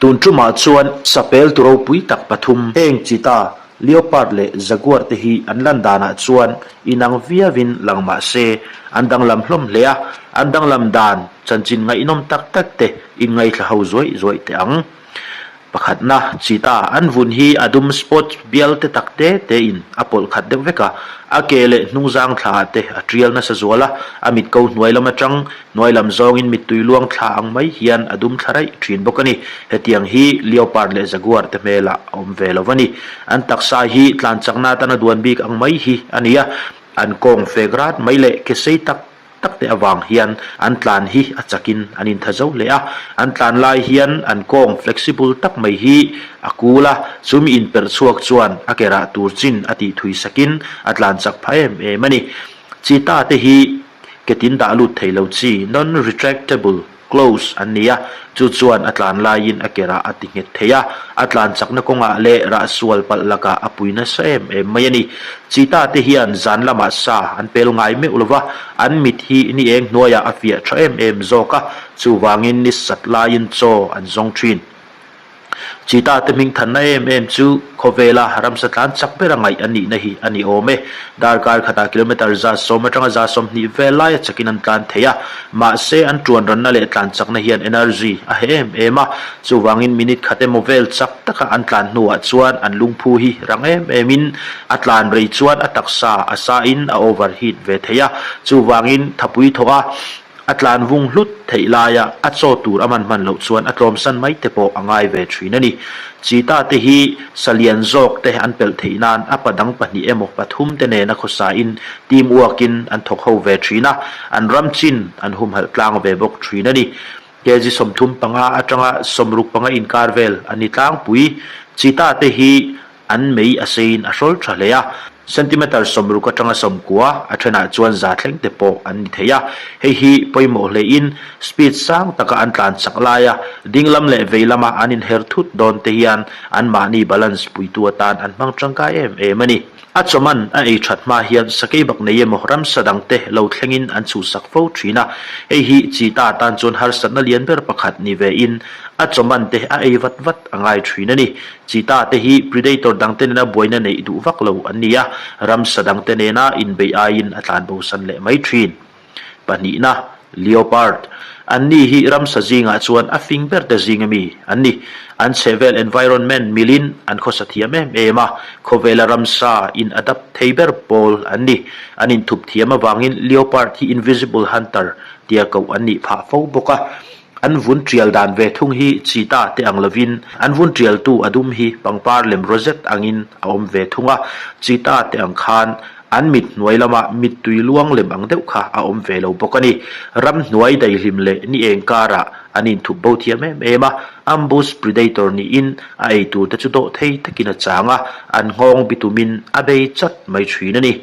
Tun tumah chuan sapel tu ropui tak pathum, heng cheetah, leopard leh jaguar te hi an lan danah chuan inang viauin lang mah se, an danglam hlawm hle a, an danglam dan chanchin ngaihnawm tak tak te inngaithla ho zuaih zuaih teh ang. Pakhatna, cheetah an vun hi a dum spot bial te tak te te in a pawlh khat deuh vek a, a ke leh hnung zang thla ah te a tial nasa zual a, a mit ko hnuai lam atang hnuai lam zawngin mittui luang thla ang mai hian a dum thla raih thin bawk a ni. Hetiang hi leopard leh jaguar te hmelah a awm ve lo a ni. An taksa hi tlan chakna atana duan bik ang mai hi a ni a, an kawng fek rat mai leh ke sei tak tak te avang hian an tlan hi a chakin an intha zo hle a, an tlan lai hian an kawng flexible tak mai hi a kul a, chumi inperh chhuak chuan a ke rah tur chin a tih thui sakin a tlan chak phah em em a ni. Cheetah te hi ke tin dah lut thei lo chi, non-retractable, Close an ni a, chu chuan a tlan laiin a ke rah a ti nghet thei a, a tlan chakna kawngah leh rah sual palh lakah a pui nasa em em mai a ni. Cheetah te hian zan lamah sa an pel ngai meuh lo va, an mit hi ni eng hnuaiah a fiah tha em em zawk a, chuvangin ni sat laiin chaw an zawng thin. Cheetah te hming thanna em em chu khawvela ramsa tlan chak bera ngaih a nihna hi a ni awm e. Darkar khatah kilometre 110 atanga 120 vel laia chakin an tlan thei a, mahse an tuan ranna leh tlan chakna hian energy a heh em em a, chuvangin minute khat emaw vel chak taka an tlan hnuah chuan an lungphu hi rang em emin a tlan rei chuan a taksa a sain a overheat ve thei a, chuvangin thapui thawh a. A tlan vung hlut theih laia a chaw tur a man hman loh chuan a tlawmsan mai te pawh a ngai ve thin a ni. Cheetah te hi sa lian zawk te an pelh theih nan a pa dang pahnih emaw pathum te nena khawsain team work in an thawk ho ve thin a, an ram chin an humhalh tlang ve bawk thin a ni. Kg 35 atanga 65 inkar vel a ni tlangpui. Cheetah te hi An mei a seiin a hrawl tha hle a, centimetre 60 atanga 90, a thenah chuan za thleng te pawh an ni thei a. Hei hi pawimawh hlein speed sang taka an tlan chak laia dinglam leh vei lama an inher thut dawn te hian anmahni balance puitu atan an hmang tangkai em em a ni. A chawman a ei that hma hian sakei bak nei emaw ramsa dangte lo thlengin an chhuhsak fo thin a, hei hi cheetah tan chuan harsatna lian ber pakhat ni vein a chawman te a ei vat vat a ngai thin a ni. Cheetah te hi predator dangte nena buaina neih duh vak lo an ni a, ramsa dangte nena inbeih aiin a tlan bosan leh mai thin. Pahnihna, Leopard. Anni hi ramsa zingah chuan a fing berte zinga mi an ni. An chhehvel environment milin an khawsa thiam em em a, khawvela ramsa in adapt thei ber pawl an ni. An inthup thiam avangin leopard hi invisible hunter tia koh an nih phah fo bawk a. An vun tial dan ve thung hi cheetah te ang lovin an vun tialtu a dum hi pangpar lem rosette angin a awm ve thung a, cheetah te ang khan an mit hnuai lama mittui luang lem ang deuh kha a awm ve lo bawk a ni. Ramhnuai daihlim leh ni eng karah an inthup bo thiam em em a, ambush predator niin a ei tur te chu dawh thei takin a chang a, an nghawng bitumin a bei chat mai thin a ni.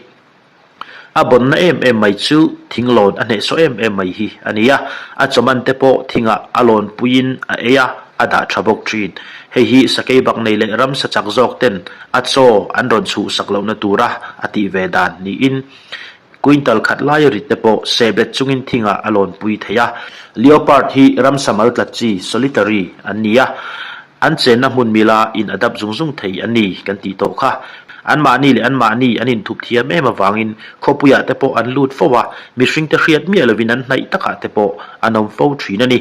A bawnna em em mai chu thing lawn a hnehsawh em em mai hi a ni a, a chawman te pawh thingah a lawn puiin a ei a, a dah tha bawk thin. Hei hi sakei bak nei leh ramsa chak zawk ten a chaw an rawn chhuhsak lohna tura a tih ve dan niin quintal khat laia rit te pawh sehbet chungin thingah a lawn pui thei a. Leopard hi ramsa mal tlat chi, solitary, an ni a. An chenna hmun mila in adapt zung zung thei a ni kan tih tawh kha. Anmahni leh anmahni an inthup thiam em avangin khawpuiah te pawh an lut fo a, mihringte hriat miah lovin an hnaih takah te pawh an awm fo thin a ni.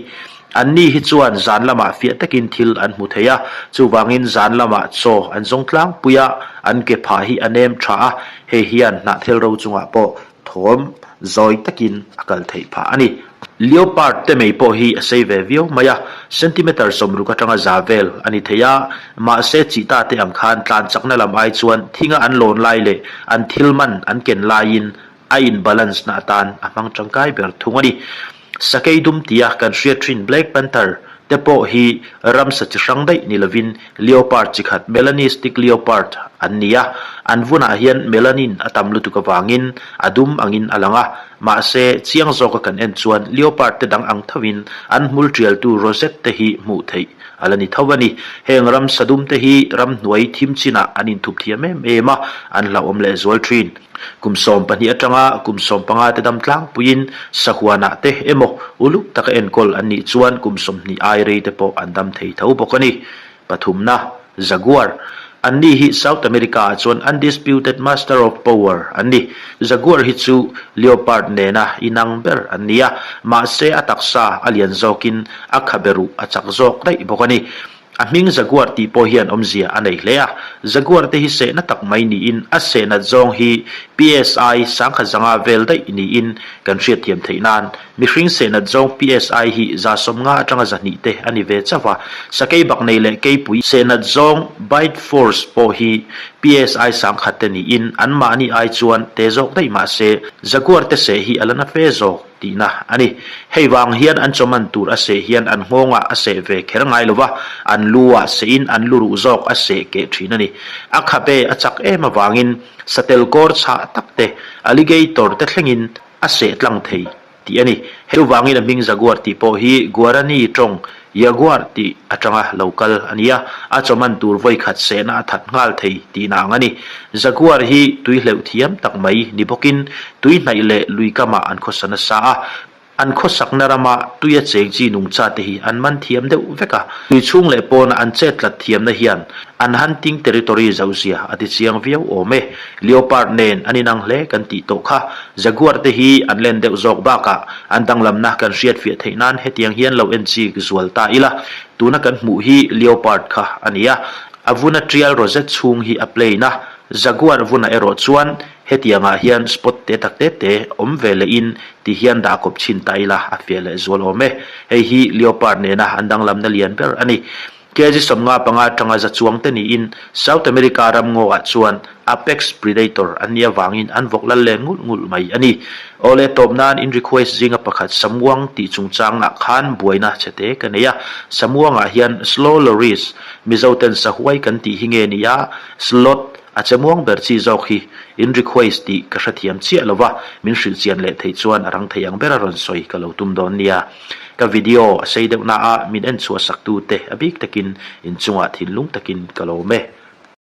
Anni hi chuan zan lamah fiah takin thil an hmu thei a, chuvangin zan lamah chaw an zawng tlangpui a, an ke phah hi a nem tha a, hei hian hnahthel ro chungah pawh Thawm zawi takin a kal theih phah a ni. Leopard te mei pawh hi a sei ve viau mai a, centimetre 60 atanga za vel a ni thei a, mahse cheetah te ang khan tlan chakna lam ai chuan thinga an lawn lai leh an thil man an ken laiin a in balance na atan a hmang tangkai ber thung a ni. Sakei dum tia kan hriat thin Black Panther te pawh hi ramsa chi hrang daih ni lovin Leopard chi khat Melanistic Leopard an ni a. An vunah hian melanin a tam lutuk avangin a dum angin a lang a, mahse chiang zawka kan en chuan leopard te dang ang thovin an hmul tialtu rosette te hi hmuh theih a la ni tho a ni. Heng ramsa dum te hi ramhnuai thim chinah an inthup thiam em em a, an hlauhawm lehzual thin. Kum 12 atanga kum 15 te dam tlangpuiin sahuanah te emaw uluk taka enkawl an nih chuan kum 20 ai rei te pawh an dam thei tho bawk a ni. Pathumna, Jaguar. Anni hi South America ah chuan undisputed master of power an ni. Jaguar hi chu leopard nena inang ber an ni a, mahse a taksa a lian zawkin a khabe ruh a chak zawk daih bawk a ni. A hming Jaguar tih pawh hian awmzia a nei hle a, Jaguar te hi sehna tak mai niin a sehnat zawng hi psi sangkhat zanga vel daih niin kan hriatthiam theih nan mihring sehnat zawng psi hi 150 atanga 200 te a ni ve chauh a, sakei bak nei leh keipui sehnat zawng bite force pawh hi psi sangkhat te niin anmahni ai chuan te zawk daih mahse Jaguar te seh hi a la na fe zawk. tihna a ni. Hei vang hian an chawman tur a seh hian an nghawngah a seh ve kher ngai lo va, an lu ah sehin an lu ruh zawk a seh keh thin a ni. A khabe a chak em avangin satel kawr chhah tak te, alligator te thlengin a seh tlang thei tih a ni. Hei vangin a hming jaguar tih pawh hi Guarani tawng Jaguar tih atanga lo kal a ni a, a chawman tur vawi khat sehna a that nghal thei tihna ang a ni. Jaguar hi tui hleuh thiam tak mai ni bawkin tui hnaih leh lui kamah an khawsa nasa a, an khawsakna rama tuia cheng chi nungcha te hi an man thiam deuh vek a, tui chhung leh pawna an chet tlat thiamna hian an hunting territory zohzia a ti chiang viau awm e. Leopard nen an inang hle kan tih tawh kha. Jaguar te hi an len deuh zawk bakah an danglamna kan hriatfiah theih nan hetiang hian lo en chik zual ta ila. Tuna kan hmuh hi Leopard kha a ni a, a vuna tial rosette chhung hi a plain a, Jaguar vuna erawh chuan hetiangah hian spot te tak te te awm ve lehin ti hian dah kawp chhin ta ila a fiah leh zual awm e. Hei hi Leopard nena an danglamna lian ber a ni. Kg 55 atanga za chuang te niin South America ram ngaw ah chuan apex predator an nih avangin an vawk lal leh nghulh nghulh mai a ni. Awle tawp nan in request zinga pakhat Samuang tih chungchang ah khan buaina chhete ka nei a, Samuang ah hian slow loris, Mizo ten sahuai kan tih hi nge ni a, slot a che muang ber chi zawk hi in request tih ka hrethiam chiah lova, min hrilh chian leh theih chuan a rang thei ang ber a rawn sawi ka lo tum dawn nia. Ka video a sei deuh na a min en chhuah sak tu te a bik takin inchungah thinlung takin ka lawm e.